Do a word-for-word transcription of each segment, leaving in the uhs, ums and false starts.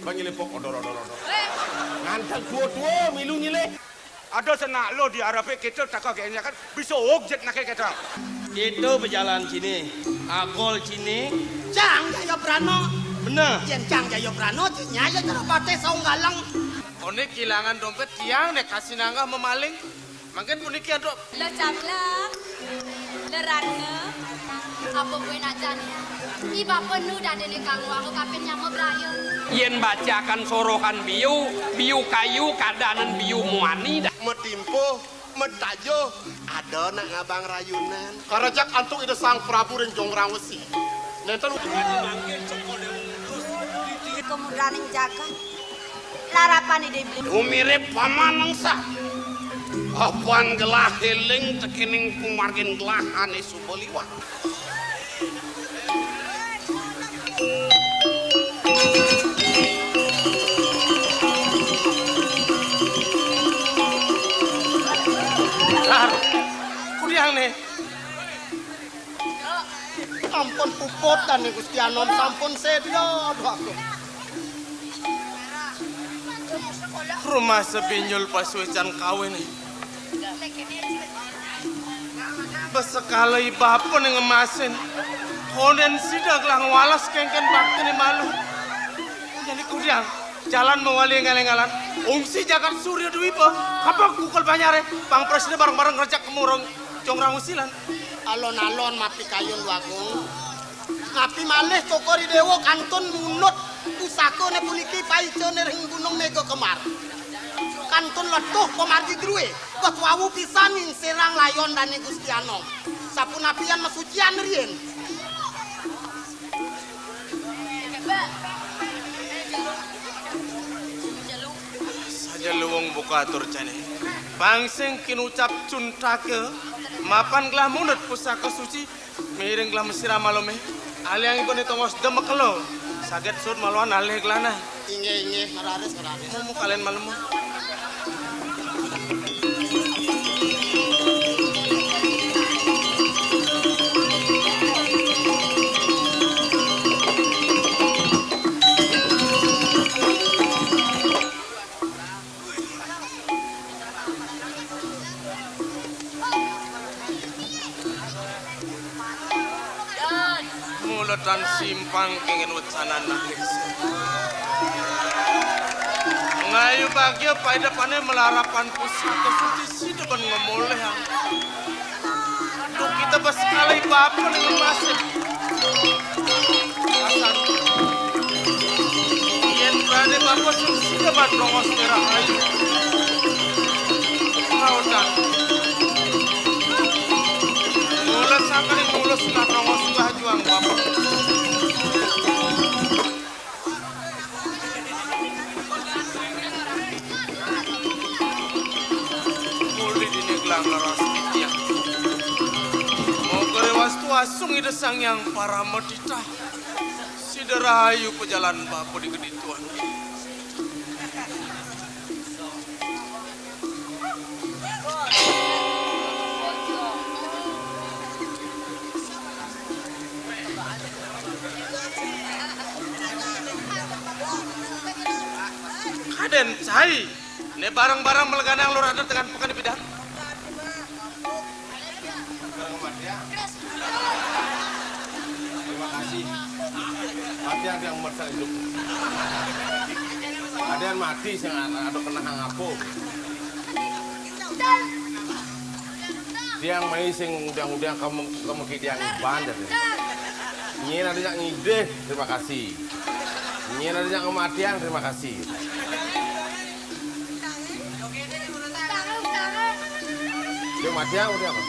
Bang nyilih pok odor, odor, odor. Nganteg tua-tua milu nyilih. Ada senak lo di Arabe kita takah kayaknya kan bisa ojek nak kita. Kita berjalan sini, agol sini. Cang Jaya Prano. Bener. Yen Cang Jaya Prano, nyaya cara patih saung galang. One kehilangan dompet tiang deh kasih nanggah memaling. Mangkin puniki ada. Lo Cabla, lo Ratna, apa buin ajan? I bapa nu dadene kang wau kapin nyama braya. Yen bacakan sorohan biu, biu kayu kadanen biu muani dah. Metimpuh, metajuh, ada nak ngabang rayunan. Karejak antuk Ida Sang Prabu ring Jonggrang Wesi. Nenten kemudraning jagat. Larapan Ida Iblis. Umirip paman nengsa. Apan gelah eling tekening pumargin gelah ane suba liwat. Lar, kudiang ne. Ampun puput dane Gusti Anom sampun seda, Aduh aku. Rumasa binjul pasuecan kawin. Besekala i bapa ne ngemasin. Konden sida gelah ngwalas kengken baktine malu. Jani kudiang, jalan mawali ngalang-alang. Ungsi jagat Surya Dwipa, kapok kukel banyare, pang prasida bareng-bareng ngrejak kemurung. Jonggrang Wesi lan. Alon-alon mapikayun Wagung. Napi malih Cokor I Dewa kantun munut pusakane puniki paicane ring Gunung Mega Kembar. Kantun letuh pamargi drue, wah wau pisan ningsirang layon dane Gusti Anom. Sapunapian masucian riyen. Saja luwung buka atur jane. Pang sing kinucap cuntaka, mapan gelah mundut pusaka suci, miring gelah masiram malume. Aliang ibune tongos demek kelo. Saget sud maluan alih gelana. Inggih, inggih, ngeraris, ngeraris. Mumu kalen malemu. Mula tan simpang kengin wecanan nangis. Ngayu bagya paidepane malarapan pusaka suci sida ban ngemolehang. Duh kita bes kalih bapa ning pasir. Asan. Yen bane bapa sing sida ban nongos merah ayu. Kautan. Mula sangkane mulus nak nongos bah juang bapa. Muli dini gelang leras titiang. Moga rewastu asung Ida Sang Hyang Paramatita. Sida rahayu pajalan bapa di kedituan. Kaden cai, ne barang-barang meleganang lur adat dengan pekan bidan. Terima kasih. Mati ada yang merasa hidup. Ada yang mati sing ada kena hang apa. Tiang mai sing undang-undang kamu kamu ki tiang iban dadi. Nyen ada yang ngidih, terima kasih. Nyen ada yang kematian, terima kasih. Yang mati yang udah apa?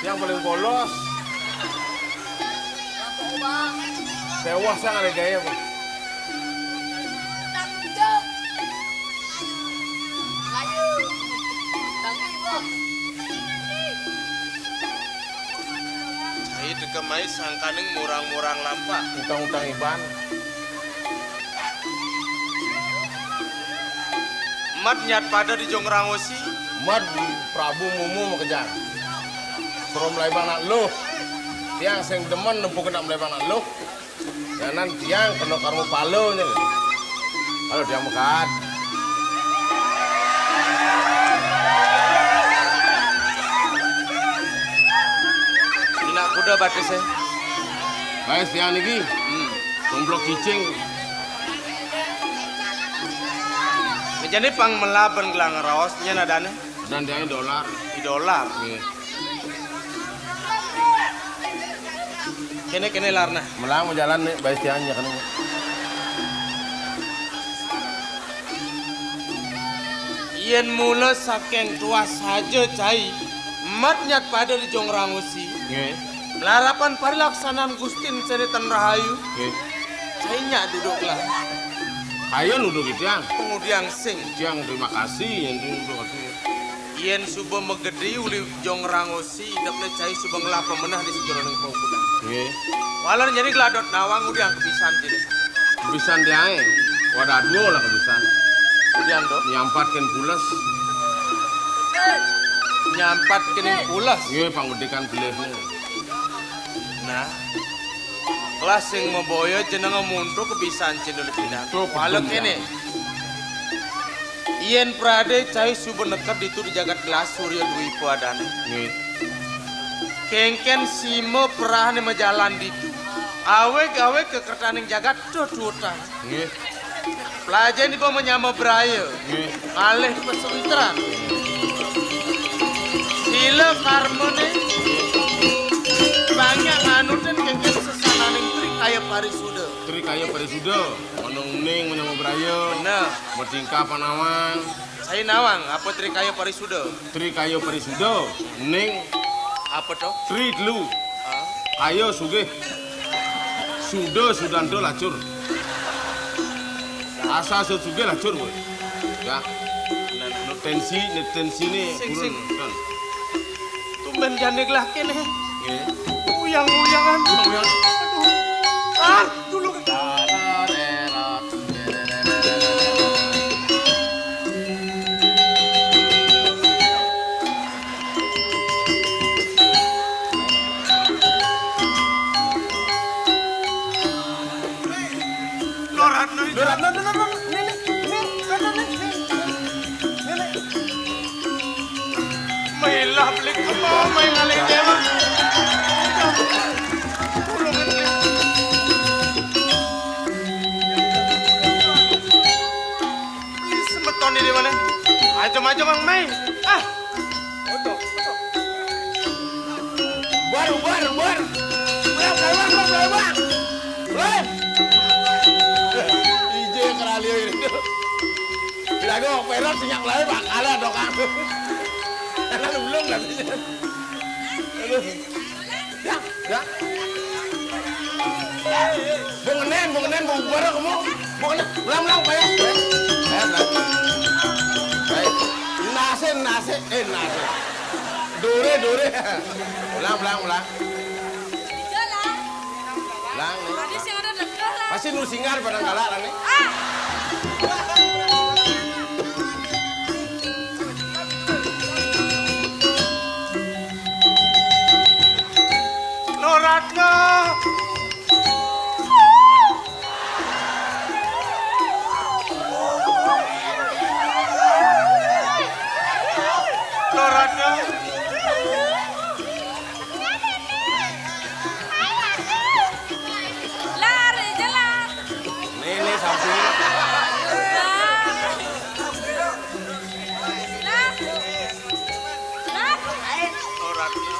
Yang paling polos. Tewas yang ada gaya apa? Ai degem ai sangkaning murang-murang lampah. Utang-utang iban. Mat nyat pada di Jonggrang Wesi. Mat Prabu Mumu makejang. Suruh melaibang nak luh. Tiang sing demen nempukin nak melaibang nak luh. Nan tiang kena karma pala nya. Halo, tiang mekat. Dina kuda batisé. Baé tiang niki. Hmm. Tumplok cicing. Jani pang melaben gelang raos nya nadané. Dan tiang dolar. Di dolar. Nggih. Kéné, kéné larna. Melang majalan né, baé tiang nya kéné. Yén mula saking tuah saja cai, mat nyat pada di Jong Rangusi. Nggih. Malarapan parilaksanan Gustin Séni tan rahayu. Nggih. Cai nyak duduk lah. Ayo duduk tiang. Pangudiang sing. Tiang terima kasih yén duduk. Yén suba magedi uli Jong Rangusi, idepné cai suba ngelah pamanah di sajeroning paukudan. Nggih. Walan jani gelah dot nawang udiang kebisan jani. Kebisan diaé. Wadah dua lah kebisan. Udiang to? Nyampatkin pules. Nyampatkin pules. Nggih, pangwedikan kelihné. Nah. Kelas sing maboya jeneng muntu kebisan cendol pinang. Wala kéné. Yén pradé cai suba neked ditu di jagat gelas Surya Dwipa adané. Nggih. Kénkén sima perahné majalan ditu. Awig-awig kekertaning jagat tuh tuutan. Nggih. Plajahin iba manyama braya. Nggih. Ngalih pasawitran. Sila karmané. Banyak nganutin kénkén sesananing Trikaya Parisuda. Trikaya Parisuda. Manung ning manyama braya. Bener. Matingkah panawang. Saya nawang, apa Trikaya Parisuda? Trikaya Parisuda, ning. Apa to? Tri telu. Hah? Kaya sugih. Suda sudanta lacur. Asal sugih lacur kowe. Ya. Nah, nah. Tensi, tensi né sing, turun. Sing. Kan. Tumbén jani gelah kéné. Nggih. Uyang-uyangan. Uyang. Aduh. Ah, dulu. Loratna. Loratna, Loratna, Loratna. Nih, nih, nih, Loratna, nih, nih. Nih, nih. Mailah beli kebo, mai ngalih dewa. Tulungan beli. Beli semeton di mana? Aja maju, Mang Mai. Ah. Bubar, bubar, bubar. Udah, bubar, bubar, bubar. Bubar. Ije kerali ini. Kira gua perot sinyak lain bakal ada kan. Karena belum katanya. Aduh. Ya, ya. Bung Enen, Bung Enen, Bung Baro, kamu. Bung Enen, ulang, ulang, Pak, ya. Ya, ya, ulang. Baik. Nase, nase, eh, nase. Dore, dore. Ulang, ulang, ulang. Iya lah. Ulang, nih. Tadi sing ada deket lah. Pasti nu singar pada galak lah, nih. Ah! Loratna. Loratna. Lari jalan. Nih, nih, samping. Lah. Lah. Lah. Loratna.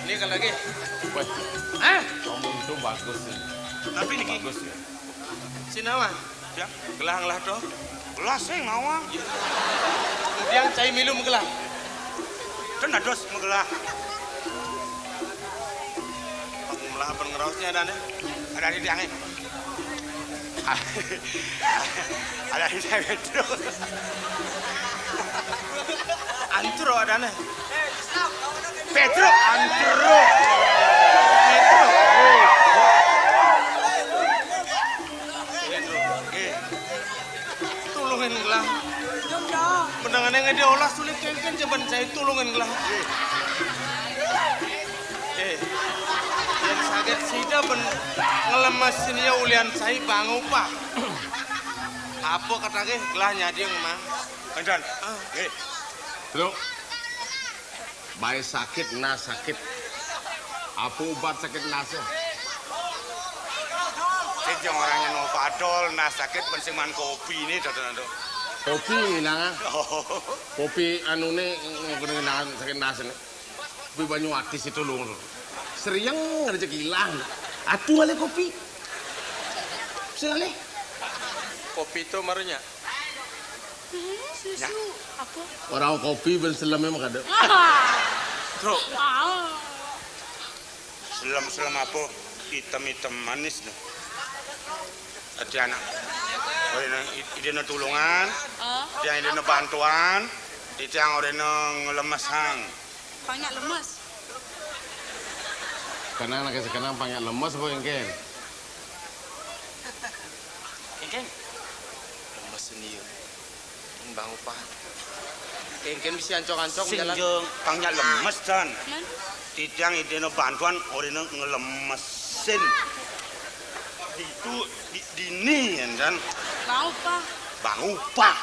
Ini kan lagi. Weh. Hah? Kamu itu bagus sih. Tapi niki. Bagus ya. Sinawa. Ya, gelah-gelah to. Gelah sing nawang. Kemudian cai milu magelah. Ten dados magelah. Magelah apa ngeraosnya ada nih? Ada di tiangnya. Ada ini Pedro. Antro adané. Pedro Antro. Pedro. Pedro. Eh. Tulungin gelah. Mendengané ngedé olah sulit kéngkén, coban cai tulungin gelah. Eh, yén saget sida ben ngelemesin ia ulian cai bang upah. Apa kataké gelah nyadi ngemaang? Énten. Ah. Nggih. Bro. Baé sakit, nah sakit. Apa ubat sakit nasé? Sing jang orangnya nopadol, nah sakit pensiman kopi ini, Dodo. Kopi nang. Oh. Kopi anuné ngene nang sakit nasé. Kopi banyu atis itu lho. Seriang aja hilang. Atuh alé kopi. Sing alé. Kopi itu marunya. Hmm, susu. Ya. Apa? Orang kopi ben selemé mah kada. Ah. Truk. Ah. Selem-selem apa? Item-item manis nih. Ati anak. Orina i-, idéna tulungan, ah, yang idéna bantuan, titiang orina ngelemesang. Pang nyak lemes. Kenang nak sekenang pang nyak lemes apa engkén? Engkén? Lemes seni ya. Bang upah. Engkén bisa ancok-ancok sing jalan. Sing pang nyak lemes, Dan. Men? Titiang idéna bantuan orina ngelemesin. Itu di, dini, ya, Dan. Bang upah. Bang upah.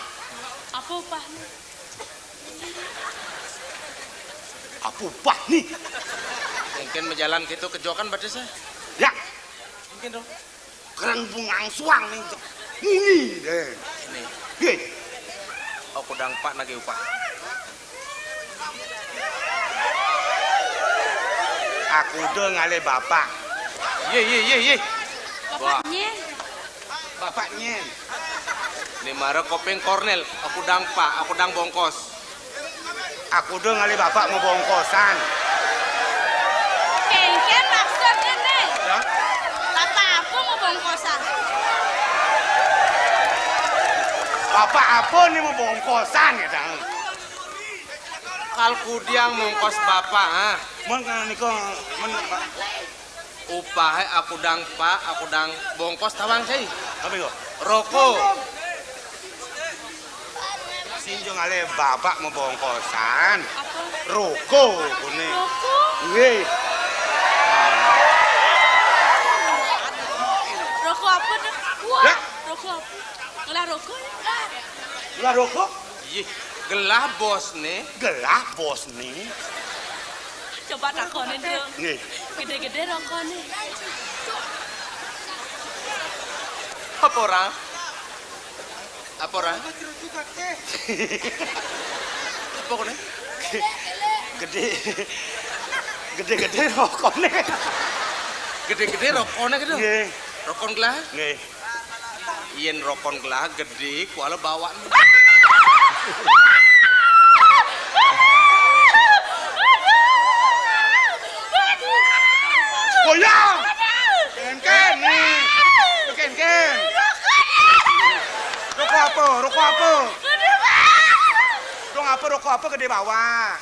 Apa upahnya? Apa upah nih? Mungkin menjalan gitu kejokan batasnya. Ya. Mungkin dong. Kereng bungang suang nih. Muni deh. Ini. Ye. Aku dang pak nagih upah. Aku udah ngalih bapak. Ye, ye, ye, ye. Wah. Bapaknya. Bapak nyén. Né mara Kopéng Kornél, aku dang pak, aku dang bongkos. Aku dong ngalih bapak mau bongkosan. Kéngkén maksudnya, Néng? Ya? Bapak apa mau bongkosan? Bapak apa nih mau bongkosan ya, Dang? Kal kudiang mongkos bapak, ah. Mun nika, mun Upahé aku dang pak, aku dang bongkos tawang cai. Apa itu? Roko. Sinjung alé bapak mau bongkosan. Apa? Roko kuné. Roko? Nggih. Roko apa tuh? Wah, ya. Roko apa? Ngelah roko ya? Ngelah roko? Ih, gelah bosné. Gelah bosné. Coba takonin, Dul. Nggih. Gedé-gedé rokoné. Apa ora? Apa ora? Apa koné? Gedé. Gedé-gedé rokoné. Gedé-gedé rokoné gitu. Nggih. Rokon gelah? Nggih. Yén rokon gelah gedé, kuala bawaan. Goyang! Kénkén nih. Kénkén. Rokok apa? Rokok apa? Dong apa rokok apa gedé bawah?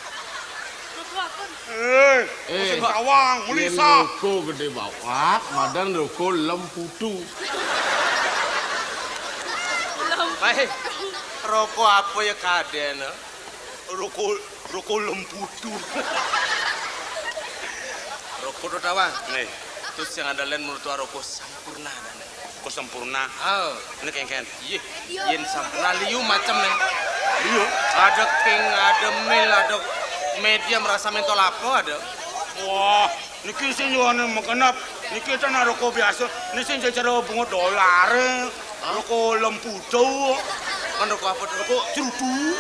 Rokok apa? Eh, eh, musim bawang, yén mulisah. Rokok gedé bawah, madan rokok lemputu. Baik, rokok apa ya kadén? Rokok, rokok lemputu. Rokok to tawang. Nih. Terus yang ada lain menurut rokok sampurna ada nih. Rokok sampurna. Oh. Ini kénkén. Iyih, yén sampurna liu macem né. Liu? Ada king, ada mild, ada medium, rasa mentol apa ada. Wah, niki sing yoné magenep. Niki ten roko biasa. Niki sing cara bunga dolar. Hah? Roko lemputu. Kan roko apa tuh? Roko cerutu.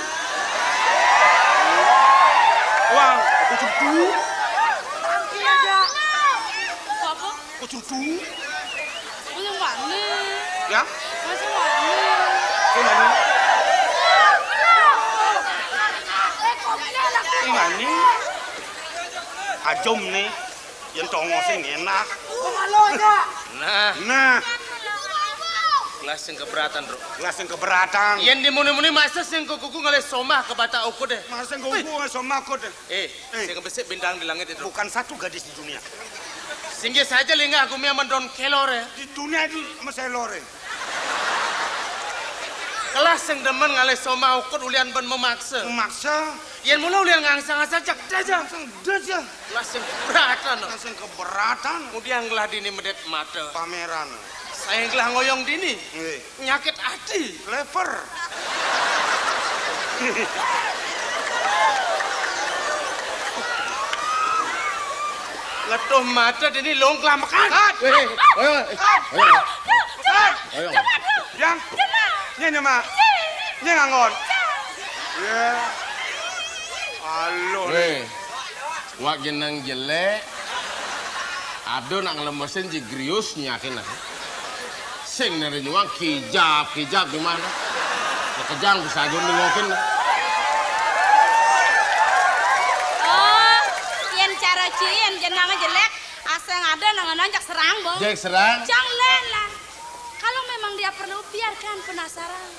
Wah, roko cerutu. Apa? Roko cerutu. Masih manis. Ya? Masih manis. Sing manis. Sing manis. Ajum nih, yang tongos sing enak. Nah. Nah. Gelah sing keberatan, Bro. Gelah sing keberatan. Yén dimuni-muni masa sing kuku ngalih somah ka Batak Ukut deh. Masa sing kuku ngalih somah Ukut deh. Eh, eh, sing besik bintang di langit itu. Bukan satu gadis di dunia. Singgih saja lingah gumi aman don kelor ya. Di dunia itu sama selor ya. Gelah sing demen ngalih somah Ukut ulian ben memaksa. Memaksa. Yén mula ulian ngangsa-ngangsa cek aja. Langsung aja. Gelah sing keberatan. Gelah sing keberatan. Kemudian gelah dini medit mata. Pameran. Saya gelah ngoyong dini. Nggih. Nyakit hati. Lever. Ngetuh mata dini long kelamekan. Eh, eh, ayo, ayo. Ayo. Yang. Nyé nyemak. Nyé ngangon. Ya. Aluh. Wéh. Wak jeneng jelék. Ada nak ngelemesin ji grius nyakin ah. Sing nere nyuang kijap, kijap di mana? Kejang bisa aja nengokin. Oh, yén cara ci yén jeneng jelék, aseng ada nang nonjak serang, Bong. Jek serang. Jang lén lah. Kalau memang dia perlu, biarkan penasaran.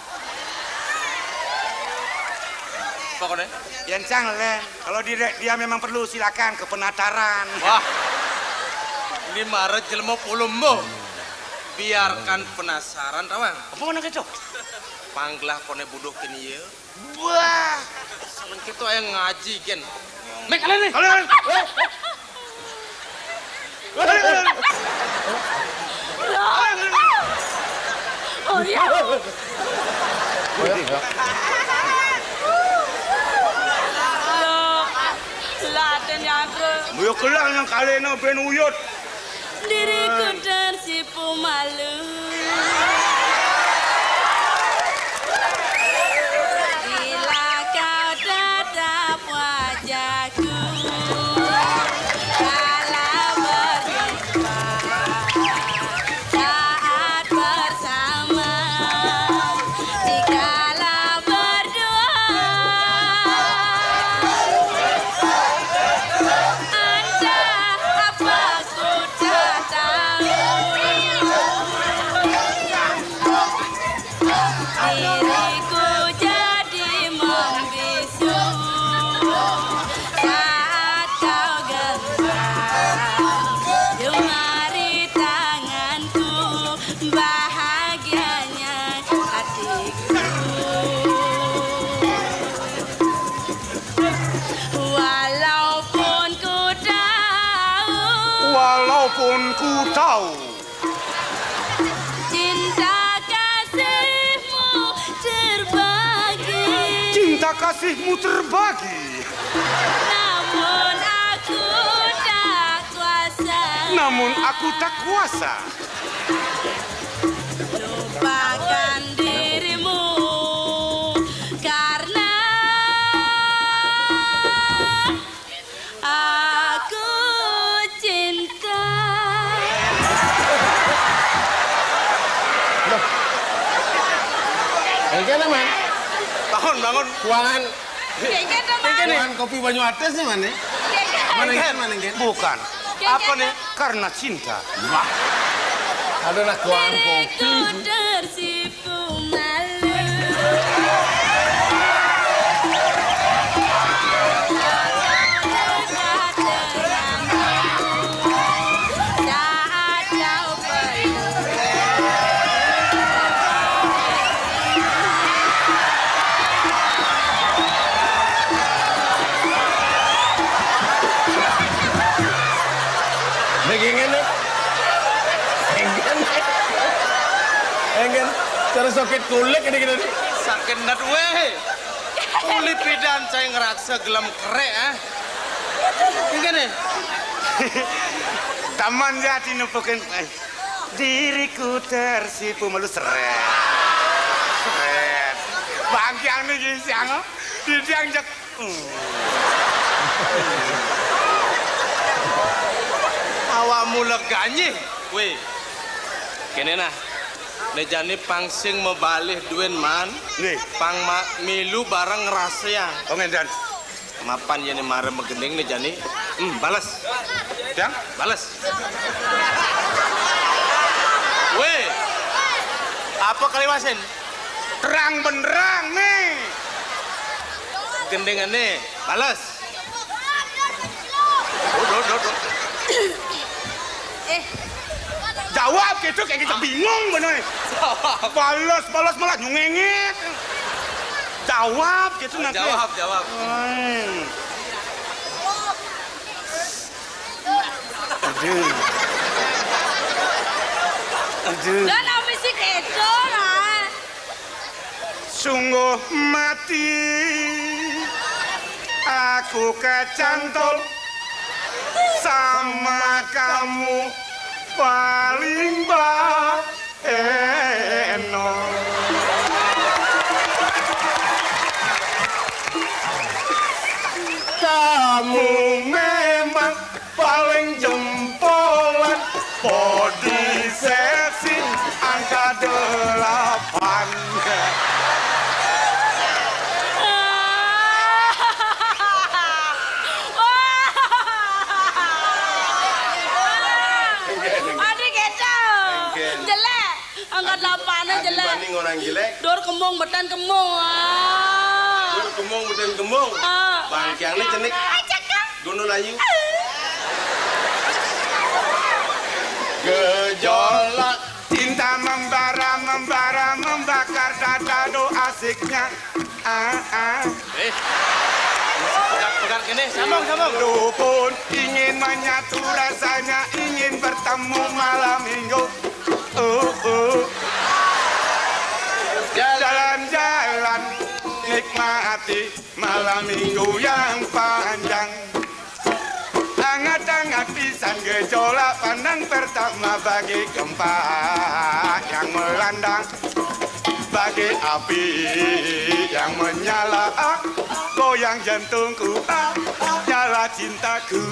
Pokoknya, yén cang lén, kalau di-, dia memang perlu, silakan ke penataran. Wah. Ini maret jelema pulumbo. Biarkan penasaran, tawang. Apa mana gitu? Panggelah koné buduh kini ya. Wah. Saben kita yang ngaji, Gen. Mek, kalian nih. Kalian. Oh, iya. Loh, laten nyangkru. Muyo kelah yang kalena ben uyut. Diriku tersipu malu. Bila kau tatap wajahku, kala berjumpa saat bersama, dikala berdua, entah apa ku tak tahu. Diriku jadi membisu saat kau genggam jemari tanganku, bahagianya hatiku. Walaupun ku tahu, walaupun ku tahu, cinta kasihmu terbagi. Cinta kasihmu terbagi. Namun aku tak kuasa. Namun aku tak kuasa. Lupakan dirimu karena aku cinta. Loh. Engke, Man? Bangun, bangun. Kuangan. Engke, Man. Kuangan kopi banyu ates nih, Man, nih? Engke. Mana engke, Man, engke? Bukan. Apa nih? Karena cinta. Wah. Ada nak kuangan kopi. Diriku tersipu. Begini nih. Engken. Engken. Cara sakit kulit ini kita nih. Sakit nat weh. Kuli pidan saya ngerasa gelem kerek, ah. Ini nih. Taman Jati nepukin, eh, diriku tersipu malu seret. Seret. Bangkiang nih gini siang, oh. Di tiang jek. Hmm. Awakmu leganyih. Weh. Kene nah. Né jani pang sing mabalih duwin, Man. Nggih. Pang ma-, milu bareng ngrasayang. Oh, ngénten. Mapan yén mara magending né jani. Hmm, bales. Yang? Bales. Wéh. Apa kaliwasin? Terang benderang nih. Gendingané, bales. Duh, duh, duh, duh. Eh. Jawab gitu, kayak gitu bingung bener. Jawab. Bales, bales malah nyungengit. Jawab gitu nanti. Jawab, jawab. Hmm. Aduh. Aduh. Lah, nami si kedo lah. Sungguh mati aku kecantol sama kamu paling baeno. Kamu memang paling jempolan, body seksi angka delapan. Aduh, kacau. Jelek. Angka delapan jelek. Dibanding orang jelek. Dur kemung, beten kemung. Ah. Dur kemung, beten kemung. Ah. Bangkiang ni cenik. Ah, cakep. Gunung Ayu. Gejolak cinta membara membara membakar dada, do asiknya. Ah, ah. Eh. Pegat-pegat gini, sambung, sambung. Lu pun ingin menyatu rasanya, ingin bertemu malam minggu. Oh, oh. Jalan-jalan, nikmati malam minggu yang panjang. Hangat-hangat pisan gejolak pandang pertama bagi gempa yang melanda, bagi api yang menyala, ah, goyang jantungku, ah, nyala cintaku.